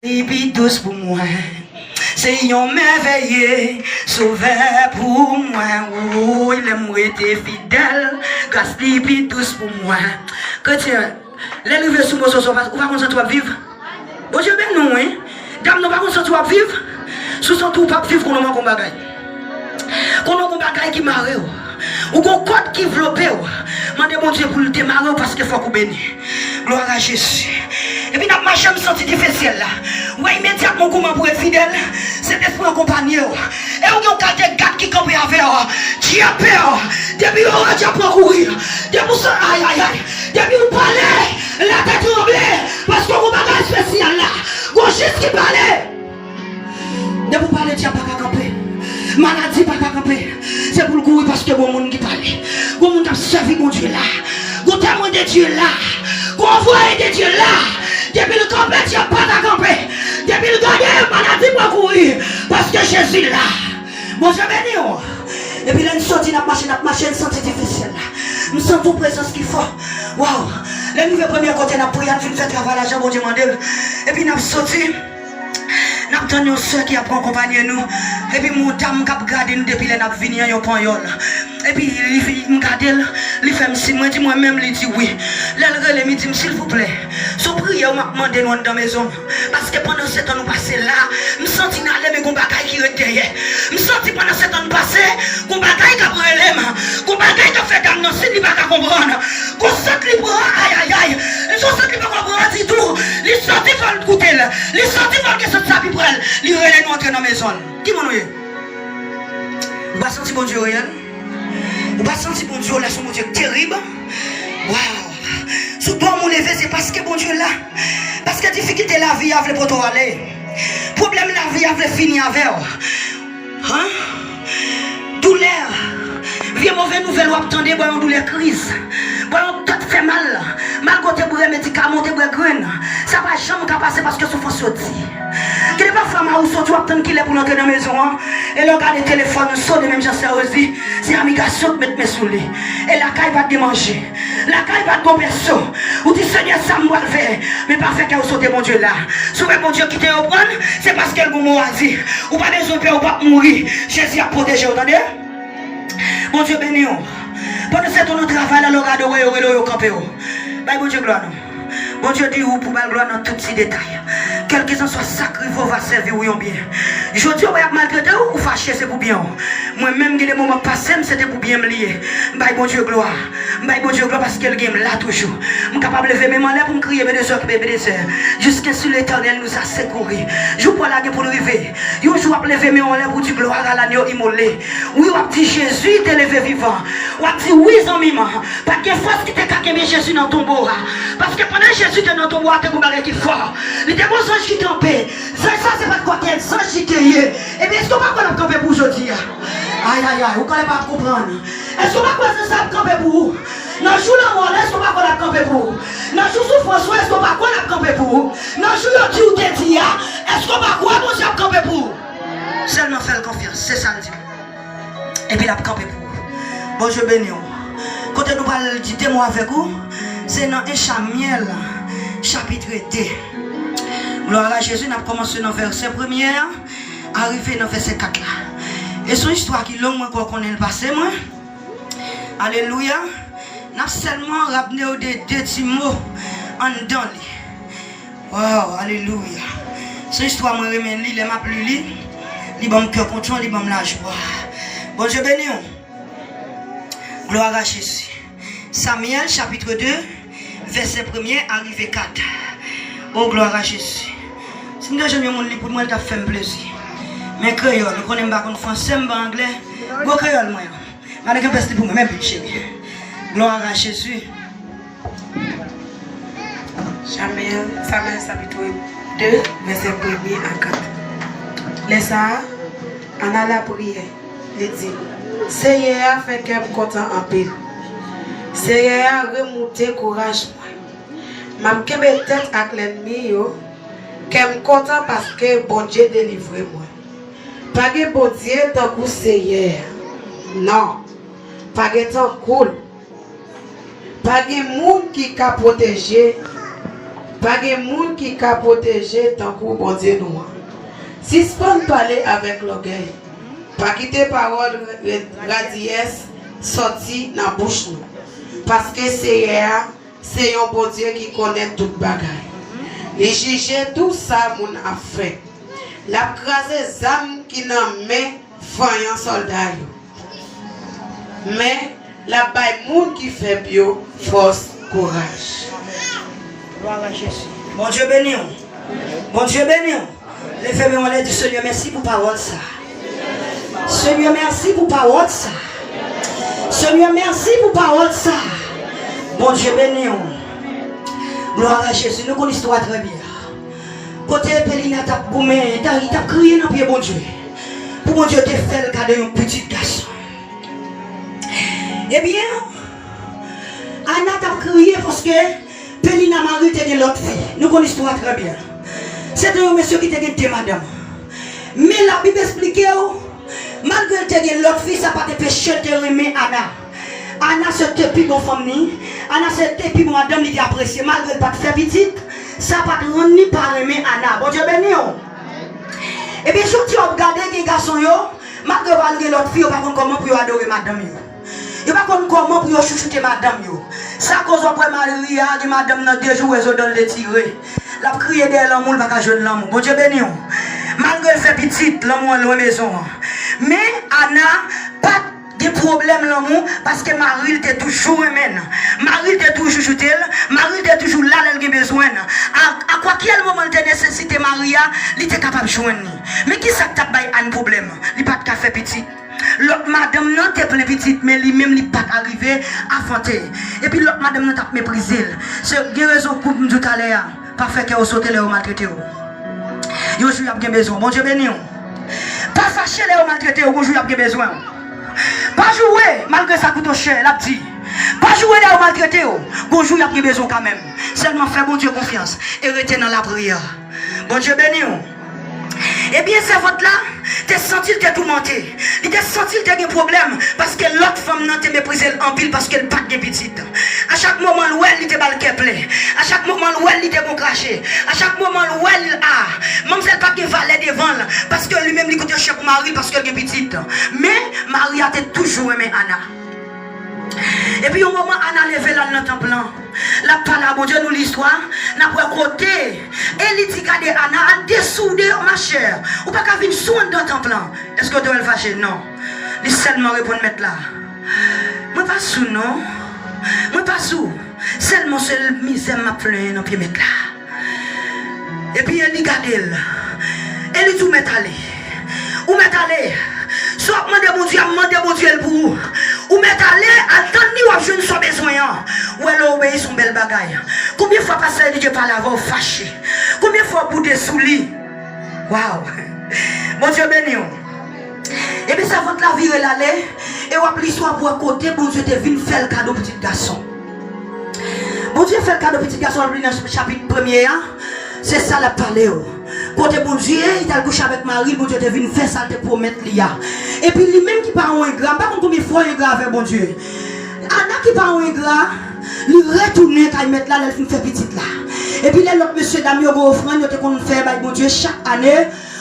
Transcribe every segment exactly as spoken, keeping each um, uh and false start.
Li pi dous pou mwen. Se yon mèvèye sovè pou mwen. Woy, lè m rete fidèl, gras li pi dous pou mwen. Kretyen, lè l rive sou moso sa, ou pa konn santi w ap viv? Bondye beni w, wi. Dam nan pa konn santi w ap viv. Si w santi w p ap viv, konnen w manke yon bagay. Konnen w gen yon bagay ki mare w. Ou gen yon kòd ki vlope w. Mande Bondye pou l demare w paske fòk ou beni. Glwa a Jezi. Epi n ap mache, m santi dife syèl la. Ou wè imedyatman w kouman pou ret fidèl, Sentespri akonpanye w. E ou gen yon kalite gad ki kanpe avè w. Dyab pè w. Depi yo wè dyab pran kouri. Depi w sa, ay, ay, ay. Depi w pale, latè tranble. Paske w gen yon bagay espesyal la. Gon jis ki pale. Depi w pale, dyab pa ka kanpe. Maladi pa ka kanpe. Se pou l kouri paske gon moun ki pale. Gon moun k ap sèvi Bondye la. Gon temwen de Dye la. Gon anvwaye de Dye la. Depi l kanpe, dyab pa ka kanpe. Depi l gade, maladi pran kouri. Paske Jezi la. Bondye beni w. Epi lè n soti, n ap mache, n ap mache, n santi dife syèl la. M santi yon prezans ki fò. Waw. Lè n rive premye kote, n ap priye, n ap fin fè travay la jan Bondye mande l. Epi n ap soti. N ap tann yon sè ki ap akonpanye nou. Epi m wè yon dam k ap gade n depi lè n ap vini an, yon panyòl. Epi li fi-, m gade l, li fè m siy, mwen di mwen menm, li di wi. Lè l rele m, li di m, silvouplè, se yon priyè m ap mande nou anndan mezon m. Paske pandan se tan nou pase la, m santi n ale, men gon bagay ki ret dèyè. M santi pandan se tan n pase, gon bagay k ap rele m. Gon bagay k ap fè dam nan siy, li pa ka konprann. Gon sant li pran, ay, ay, ay. Li se yon sant li poko pran ditou. Li santi fò l koute l. Li santi fò l gen sant sa pi pre l. Li rele nou antre nan mezon l. Ki moun ou ye? Ou pa santi Bondye reyèl? Ou pa santi Bondye w la se yon Bondye k terib? Waw! Sou dòm ou leve, se paske Bondye la. Paske difikilte lavi a vle pote w ale. Pwoblèm lavi a vle fini avè w. Hein? Doulè. Vye move nouvèl w ap tande, bò yon doulè kriz. Bò yon tèt fè mal. Malgre w te bwè medikaman, w te bwè grenn. Sa pa janm ka pase paske soufrans yo di. Gen de pafwa mari w soti, w ap tann kilè pou l antre nan mezon an. E lè w gade telefòn, sone menm jan sè yo di, se amigasyon k met men sou li. E lakay pa t gen manje. Lakay pa t gon pèsonn. Ou di, Senyè, sa m pral fè? Men pa fè kè w sote Bondye la. Si w wè Bondye kite yo pran l, se paske l gon mo a di. Ou pa bezwen pè, ou p ap mouri. Jezi ap pwoteje w, tande? Bondye beni w. Pandan se tan w nan travay la, lè w gade w wè yo rele w, yo kanpe w. Bay Bondye glwa non. Bondye di ou pou ba l glwa nan tout ti detay. Kèlkeswa sa k rive w, va sèvi w yon byen. Jodi a, w wè y ap maltrete w, ou fache, se pou byen w. Mwen menm, gen de moman k pase m, se te pou byen m li ye. M bay Bondye glwa. M bay Bondye glwa paske l gen m la toujou. M kapab leve men m anlè pou m kriye, Ebenezè, Ebenezè, jusqu'à ce que l'Éternel nous a secourus. Jou pa w la gen pou l rive. Yon jou w ap leve men w anlè pou w di, gloire à l'agneau immolé. Wi, w ap di, Jezi te leve vivan. W ap di, wi, zanmi m. Pa t gen fòs ki te ka kenbe Jezi nan tonbo a. Paske pandan Jezi te nan tonbo a, te gon bagay ki fò. Li te gon zanj ki kanpe. Zanj sa, se pa t kwak kèk zanj li te ye. Ebyen, èske w pa kwè l ap kanpe pou w jodi a? Ay, ay, ay, ou kanpe pa ap konprann. Èske w pa kwè zanj sa ap kanpe pou ou? Nan jou lanmò w la, èske w pa kwè l ap kanpe pou ou? Nan jou soufrans ou, èske w pa kwè l ap kanpe pou ou? Nan jou yo di ou te di a, èske w pa kwè Bondye ap kanpe pou ou? Sèlman fè l konfyans, se sa l di. Epi l ap kanpe pou ou. Bondye beni w. Kote nou pral di de mo avèk ou, se nan en Samyèl, chapit de. Glwa a Jezi, n ap kòmanse nan vèsè premye a, arive nan vèsè kat la. E se yon istwa ki long, mwen kwè w konnen l pase mwen. Alelouya. N ap sèlman rapne w de de ti mo anndan li. Waw, alelouya. Se istwa mwen renmen li, lè m ap li li, li ban m kè kontan, li ban m lajwa. Bondye beni w. Glwa a Jezi. Samyèl, chapit de, vèsè premye a rive kat. O, glwa a Jezi. Si m te jwenn yon moun li pou mwen, li t ap fè m plezi. Men kreyòl, ou konnen m pa konn franse, m pa anglè. Bon kreyòl mwen an. Gade gen pès li pou mwen, men bib cheri. Glwa a Jezi. Samyèl, Samyèl chapit de, vèsè premye a kat. Lè sa a, Ana lapriyè, li di, Seyè a fè kè m kontan anpil. Seyè a remoute kouraj mwen. M ap kenbe tèt ak lènmi yo, kè m kontan paske Bondye delivre mwen. Pa gen Bondye tankou Seyè a. Non, pa gen tankou l. Pa gen moun ki ka pwoteje Pa gen moun ki ka pwoteje tankou Bondye nou an. Sispann pale avèk lògèy. Pa kite pawòl re- radiyès sòti nan bouch nou. Paske Seyè a se yon Bondye ki konnen tout bagay. Li jije tou sa moun ap fè. L ap kraze zam ki nan men fanyan sòlda yo. Men, l ap bay moun ki fèb yo fòs, kouraj. Glwa a Jezi. Bondye beni w. Bondye beni w. Leve men w anlè, di, Senyè, mèsi pou pawòl sa. Senyè, mèsi pou pawòl sa. Senyè, mèsi pou pawòl sa. Bondye beni w. Glwa a Jezi. Nou konn istwa trè byen. Kote Pelina t ap goumen, ta- li t ap kriye nan pye Bondye pou Bondye te fè l kado yon pitit gason. Ebyen, Ana t ap kriye paske Pelina mari l te gen lòt fi. Nou konn istwa a trè byen. Se te yon mesye ki te gen de madanm. Men Labib esplike w, malgre l te gen lòt fi, sa pa t anpeche l te renmen Ana. Ana se te pi bon fanm ni, Ana se te pi bon madanm li te apresye, malgre l pa t fè pitit, sa pa t rann li pa renmen Ana. Bondye beni w. Ebyen, jodi a w ap gade gen gason yo, malgre yo pa gen lòt fi, yo pa konn kòman pou yo adore madanm yo. Yo pa konn kòman pou yo chouchoute madanm yo. Sa koz w ap wè mari a gen madanm nan de jou, rezo dan l detire. L ap kriye dèyè lanmou, l pa ka jwenn lanmou. Bondye beni w. Malgre l fè pitit, lanmou an lwen mezon an. Men, Ana pa t gen pwoblèm lanmou paske mari l te toujou renmen l. Mari l te toujou chouchoute l, mari l te toujou la lè l gen bezwen l. A, a kwakèl moman l te nesesite mari a, li te kapab jwenn li. Men kisa k t ap bay Ann pwoblèm? Li pa t ka fè pitit. Lòt madanm nan te plen pitit, men li menm li pa t arive afante. Epi lòt madanm nan t ap meprize l. Se gen rezon pou m di w talè a. Pa fè kè w sote lè yo maltrete w. Yon jou y ap gen bezwen w. Bondye beni w. Pa fache lè yo maltrete w, yon jou y ap gen bezwen w. Pa joure, malgre sa koute w chè, l ap di. Pa joure lè yo maltrete w, yon jou y ap gen bezwen w kanmenm. Sèlman fè Bondye konfyans e rete nan lapriyè. Bondye beni w. Ebyen, sèvant la te santi l te toumante. Li te santi l te gen pwoblèm paske lòt fanm nan te meprize l anpil paske l pa t gen pitit. A chak moman l wè l, li te ba l kè plen. A chak moman l wè l, li te bon krache. A chak moman l wè l, a, manmzèl pa t gen valè devan l paske li menm li koute chè pou mari l paske l gen pitit. Men, mari a te toujou renmen Ana. Epi yon moman, Ana leve l al nan tanp lan. L ap pale a Bondye, nou li istwa, n ap wè kote Eli di gade Ana, al desoude w, machè. Ou pa ka vin sou anndan tanp lan. Èske w te wè l fache? Non. Li sèlman reponn mèt la, mwen pa sou non. Mwen pa sou. Sèlman se mizè m ap plenyen nan pye mèt la. Epi Eli gade l. Eli di, ou mèt ale. Ou mèt ale. Sa w ap mande Bondye a, mande Bondye l pou ou. Ou mèt ale, al tann li, w ap jwenn sa w bezwen an. Ou wè lè w obeyi se yon bèl bagay. Konbyen fwa pastè Eli te pale avè w fache? Konbyen fwa w boude sou li? Waw! Bondye beni w. Epi sèvant la vire l ale, e w ap li istwa pou wè kote Bondye te vin fè l kado pitit gason. Bondye fè l kado pitit gason, w ap li nan chapit premye a, se sa l ap pale w. Kote Bondye, li t al kouche avèk mari l, Bondye te vin fè sa l te pwomèt li a. Epi li menm ki pa yon engra, m pa konn konbyen fwa w engra avèk Bondye. Ana ki pa yon engra, li retounen kay mèt la lè l fin fè pitit la. Epi lè lòt mesye dam yo gen ofrann yo te konn fè bay Bondye chak ane,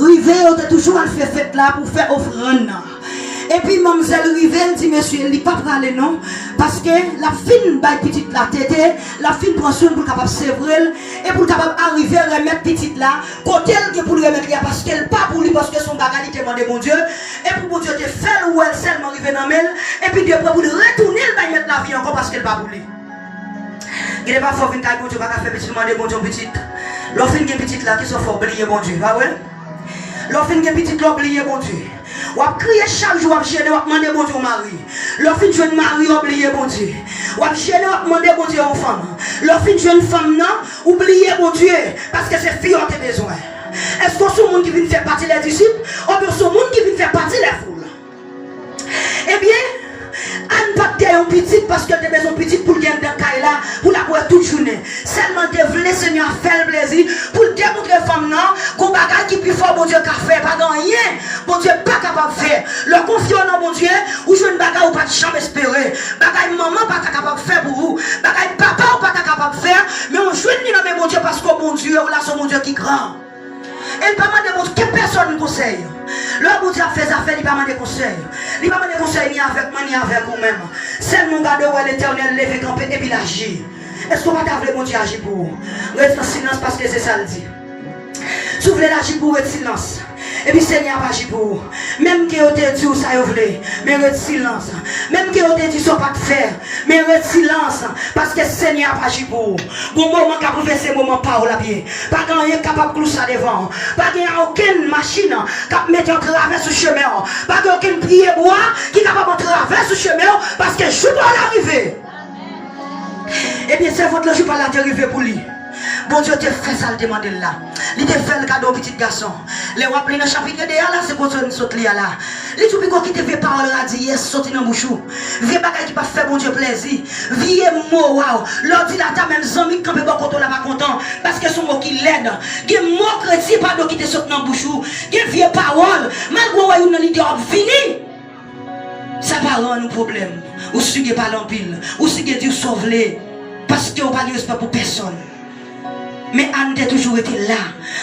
rive yo te toujou al fè fèt la pou fè ofrann nan. Epi manmzèl rive, l di mesye li pa prale non, paske l ap fin bay pitit la tete, l ap fin pran swen l pou l kapab sevre l, e pou l kapab arive remèt pitit la kote l gen pou l remèt li a, paske l pa pou li, paske se yon bagay li te mande Bondye, epi Bondye te fè l wè l sèlman rive nan men l, epi depi pou l retounen l bay mèt lavi ankò, paske l pa pou li. Gen de pafwa w vin kay Bondye, w pa ka fè pitit, ou mande Bondye yon pitit. Lè w fin gen pitit la, kisa w fè, w bliye Bondye, pa vre? Lè w fin gen pitit la, w bliye Bondye. W ap kriye chak jou, w ap jene, w ap mande Bondye yon mari. Lè w fin jwenn mari, w bliye Bondye. W ap jene, w ap mande Bondye yon fanm. Lè w fin jwenn fanm nan, ou bliye Bondye, paske se fi a w te bezwen. Èske w se yon moun ki vin fè pati lè disip, oubyen w se yon moun ki vin fè pati lè foul? Ebyen, Ann pa t gen yon pitit paske l te bezwen yon pitit pou l gen anndan kay la, pou l ap wè tout jounen. Sèlman l te vle Senyè a fè l plezi, pou l demontre fanm nan gon bagay ki pi fò Bondye ka fè. Pa gen anyen Bondye pa kapab fè. Lè w konfye w nan Bondye, ou jwenn bagay ou pa t janm espere. Bagay manman pa ta kapab fè pou ou. Bagay papa ou pa ta kapab fè, men w jwenn li nan men Bondye paske w Bondye w la se yon Bondye ki gran. E l pa mande Bondye, ke pèsòn konsèy. Lè Bondye ap fè zafè, li pa mande konsèy. Li pa mande konsèy ni avèk mwen, ni avèk ou menm. Sèlman w gade w wè Letènèl leve kanpe epi l aji. Èske w pa ta vle Bondye aji pou ou? Ret an silans paske se sa l di. Si w vle l aji pou w, ret silans. Epi Senyè ap aji pou ou. Menm ke yo te di w sa yo vle, men ret silans. Menm ke yo te di sa w pa t fè, men ret silans. Paske Senyè ap aji pou ou. Gon moman k ap rive se moman pa w l ap ye. Pa gen anyen k kapab klou sa devan w. Pa gen okenn machin k ap mete antravè sou chemen w. Pa gen okenn pye bwa ki kapab antravè sou chemen w, paske jou pa w la rive. Ebyen, sèvant lan jou pa l la te rive pou li. Bondye te fè sa l te mande l la. Li te fè l kado yon pitit gason. Lè w ap li nan chapit de a la, se kote n sot li a la. Li di w piko kite vye pawòl radiyès soti nan bouch ou. Vye bagay ki p ap fè Bondye plèzi. Vye mo, waw. Lè w di l ata menm zanmi k kanpe bò kote w la pa kontan. Paske se yon mo ki lèd. Gen mo kretyen pa dwe kite sot nan bouch ou. Gen vye pawòl. Malgre w wè youn nan lidè w ap vini. Sa pa rann ou pwoblèm. Ou si gen pale anpil. Ou si gen di w sa w vle. Paske w pa gen respè pou pèsòn. Men Ann te toujou rete la,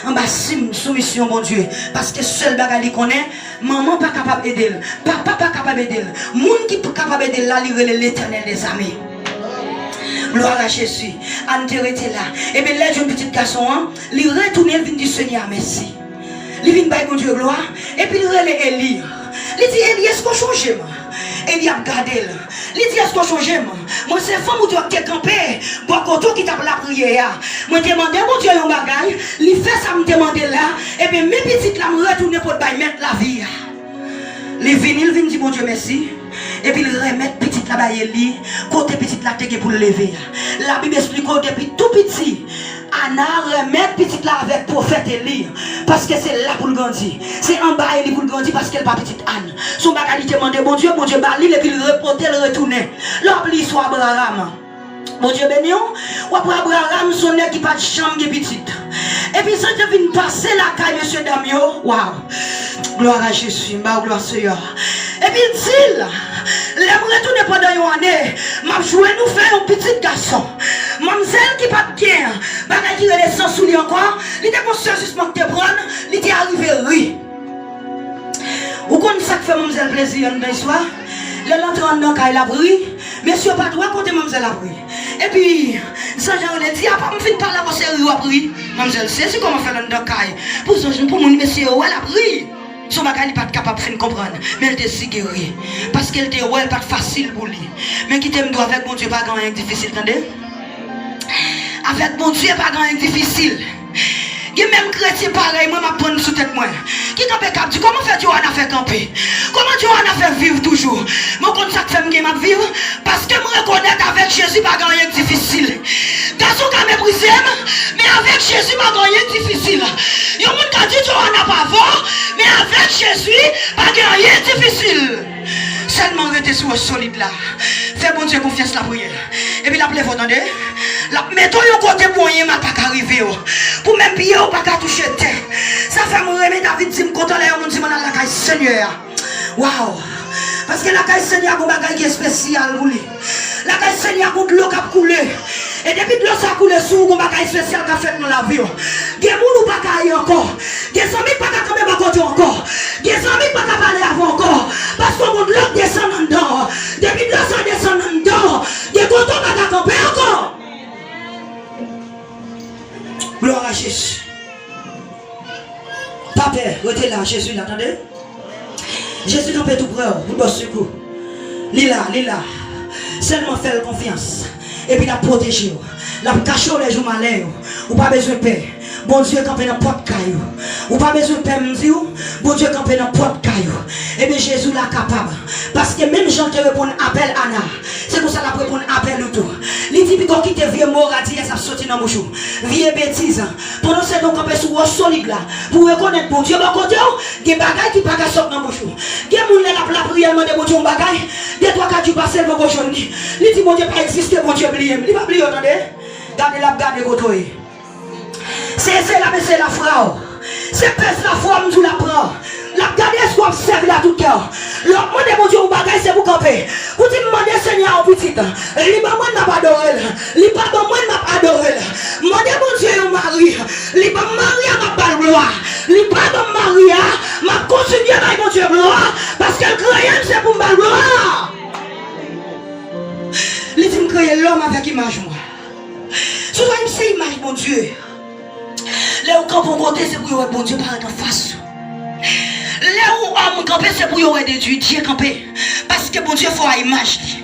anba sim soumisyon Bondye. Paske sèl bagay li konnen, manman pa kapab ede l. Papa pa kapab ede l. Moun ki p-, kapab ede l la, li rele Letènèl dèzame. Glwa a Jezi. Ann te rete la. Ebyen, lè l jwenn pitit gason an, li retounen, l vin di Senyè a mèsi. Li vin bay Bondye glwa, epi l rele Eli. Li di, Eli, èske w chonje m? Eli ap gade l. Li di, èske w chonje m? Mwen se fanm ou te wè k te kanpe bò kote w ki t ap lapriyè a. Mwen te mande Bondye yon bagay, li fè sa m te mande l la, ebyen, men pitit la m retounen pot bay mèt lavi a. Li vini, l vin di Bondye mèsi. Epi l remèt pitit la bay Eli, kote pitit la te gen pou l leve a. Labib esplike w depi tou piti, Ana remèt pitit la avèk pwofèt Eli, paske se la pou l grandi. Se anba Eli pou l grandi, paske l pa pitit Ann. Se yon bagay li te mande Bondye, Bondye ba li l, epi l repote l retounen. Lè w ap li istwa Abraram, Bondye beni w. W ap wè Abraram se yon nèg ki pa t janm gen pitit. Epi sa te vin pase lakay mesye dam yo. Waw. Glwa a Jezi. M ba w glwa, Seyè. Epi l di l, lè m retounen pandan yon ane, m ap jwenn ou fè yon pitit gason. Manmzèl ki pa t gen bagay ki rele san sou li ankò, li te gon sezisman k te pran l, li te arive ri. Ou konn sa k fè manmzèl plezi anndan istwa? Lè l antre anndan kay, l ap ri. Mesye yo pa t wè kote manmzèl ap ri. Epi, zanj lan rele, di, apa m fin pale avè w, se ri w ap ri? Manmzèl sezi kòman fè l anndan kay. Pou zanj, pou moun, mesye yo wè l ap ri. Se yon bagay li pa t kapab fin konprann. Men l te sige ri. Paske l te wè l pa t fasil pou li. Men kite m di w, avèk Bondye pa gen anyen k difisil, tande. Avèk Bondye pa gen anyen k difisil. Gen menm kretyen parèy mwen, m ap pran sou tèt mwen, ki kanpe k ap di, kòman fè Johanna fè kanpe? Kòman Johanna fè viv toujou? Men w konn sa k fè m gen m ap viv? Paske m rekonèt avèk Jezi pa gen anyen k difisil. Gason ka meprize m, men avèk Jezi pa gen anyen k difisil. Yon moun ka di Johanna pa fò, men avèk Jezi pa gen anyen k difisil. Sèlman rete sou wòch solid la. Fè Bondye konfyans, lapriyè. Epi l ap leve w, tande. L ap mete w yon kote pou anyen mal pa ka rive w. Pou menm pye w pa ka touche tè. Sa fè m renmen David di m kontan lè yon moun di m al lakay Senyè a. Waw! Paske lakay Senyè a gon bagay ki espesyal pou li. Lakay Senyè a gon dlo k ap koule. E depi dlo sa koule sou ou, gon bagay espesyal k ap fèt nan lavi w. Gen moun ou pa ka ye ankò. Gen zanmi k pa ka kanpe bò kote w ankò. Gen zanmi k pa ka pale avè w ankò. Paske w gon dlo k desann anndan w. Depi dlo sa desann anndan w, gen kote w pa ka kanpe ankò. Glwa a Jezi. Pa pè, rete la, Jezi la, tande. Jezi kanpe tou prè w, pou bò sekou. Li la, li la. Sèlman fè l konfyans. Epi l ap pwoteje w. L ap kache w lè jou malè yo. Ou pa bezwen pè. Bondye kanpe nan pòt kay ou. Ou pa bezwen pè, m di w, Bondye kanpe nan pòt kay ou. Ebyen, Jezi w la kapab. Paske menm jan l te reponn apèl Ana, se konsa l ap reponn apèl ou tou. Li di, piko kite vye mo radiyès ap soti nan bouch ou. Vye betiz. Pandan se tan w kanpe sou wòch solid la, pou w rekonèt Bondye bò kote w, gen bagay ki pa ka sot nan bouch ou. Gen moun lè l ap lapriyè, l mande Bondye yon bagay, de twa kat jou pase, l poko jwenn li. Li di Bondye pa egziste, Bondye bliye m. Li pa bliye w, tande. Gade l ap gade kote w ye. Se, se la, men se lafwa w. Se pèz lafwa w, m di w l ap pran. L ap gade èske w ap sèvi l a tout kè w. Lè w ap mande Bondye yon bagay, se pou kanpe. Ou di, "M mande Senyè a yon pitit. Li ban mwen, m ap adore l. Li pa ban mwen, m ap adore l." Mande Bondye yon mari. Li ban m mari a, m ap ba l glwa. Li pa ban m mari a, m ap kontinye bay Bondye glwa. Paske l kreye m, se pou m ba l glwa. Li di, "M kreye lòm avèk imaj mwen." Sou sa, se imaj Bondye. Lè ou kanpe yon kote, se pou yo wè Bondye parèt anfas ou. Lè ou òm kanpe, se pou yo wè Dye, Dye kanpe. Paske Bondye fè w a imaj li.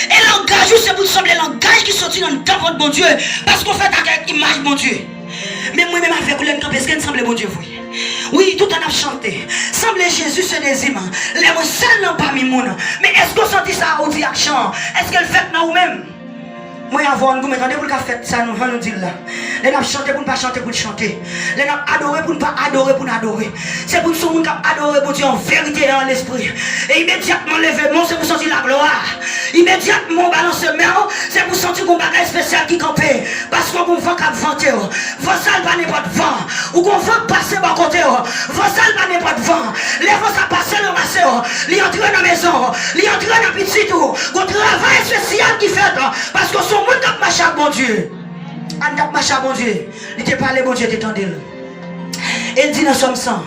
E langaj ou, se pou l sanble langaj ki soti nan anndan vant Bondye. Paske w fèt avèk imaj Bondye. Men mwen menm avèk ou, lè n kanpe, èske n sanble Bondye vre? Wi, toutan n ap chante. Sanble Jezi se dezi m. Lè mwen sèl nan pami moun. Men èske w santi sa ou di ak chan an? Èske l fèt nan ou menm? Mwen avè w, ann goumen, tande, pou l ka fèt sa nou, jan nou di l la. Lè n ap chante, pou n pa chante pou n chante. Lè n ap adore, pou n pa adore pou n adore. Se pou n se yon moun k ap adore Bondye an verite e an lespri. E imedyatman leve men w, se pou santi laglwa. Imedyatman w balanse men w, se pou santi gon bagay espesyal ki kanpe. Paske gon van k ap vante w. Van sa l pa nenpòt van. Ou gon van k pase bò kote w. Van sa l pa nenpòt van. Lè van sa pase l ranmase w. Li antre nan mezon w. Li antre nan pitit ou. Gon travay espesyal ki fèt. Paske w se yon moun k ap mache ak Bondye. Ann t ap mache ak Bondye. Li te pale, Bondye te tande l. E l di nan Sòm san,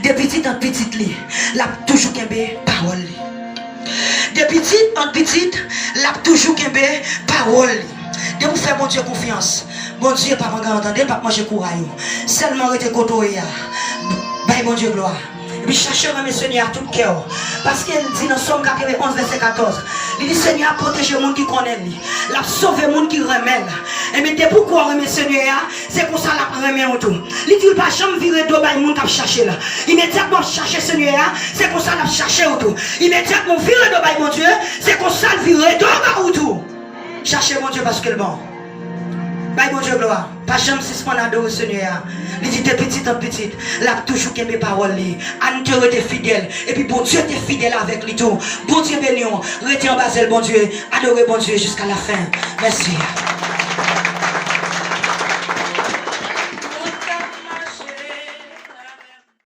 de pitit an pitit li, l ap toujou kenbe pawòl li. De pitit an pitit, l ap toujou kenbe pawòl li. Depi w fè Bondye konfyans, Bondye p ap angan tande, l p ap manje kouray ou. Sèlman rete kote w ye a. Bay Bondye glwa. Epi chache renmen Senyè a tout kè w. Paske l di nan Sòm katrevenn onz, vèsè katòz, li di, Senyè a pwoteje moun ki konnen li. L ap sove moun ki renmen l. Ebyen, depi w kwè w renmen Senyè a, se konsa l ap renmen w tou. Li di l pa janm vire do bay moun k ap chache l. Imedyatman w ap chache Senyè a, se konsa l ap chache w tou. Imedyatman w vire do bay Bondye, se konsa l vire do ba ou tou. Chache Bondye paske l bon. Bay Bondye glwa. Pa janm sispann adore Senyè a. Li di de pitit an pitit, l ap toujou kenbe pawòl li. Ann te rete fidèl. Epi Bondye te fidèl avèk li tou. Bondye beni w. Rete anba zèl Bondye. Adore Bondye jiska lafen. Mèsi.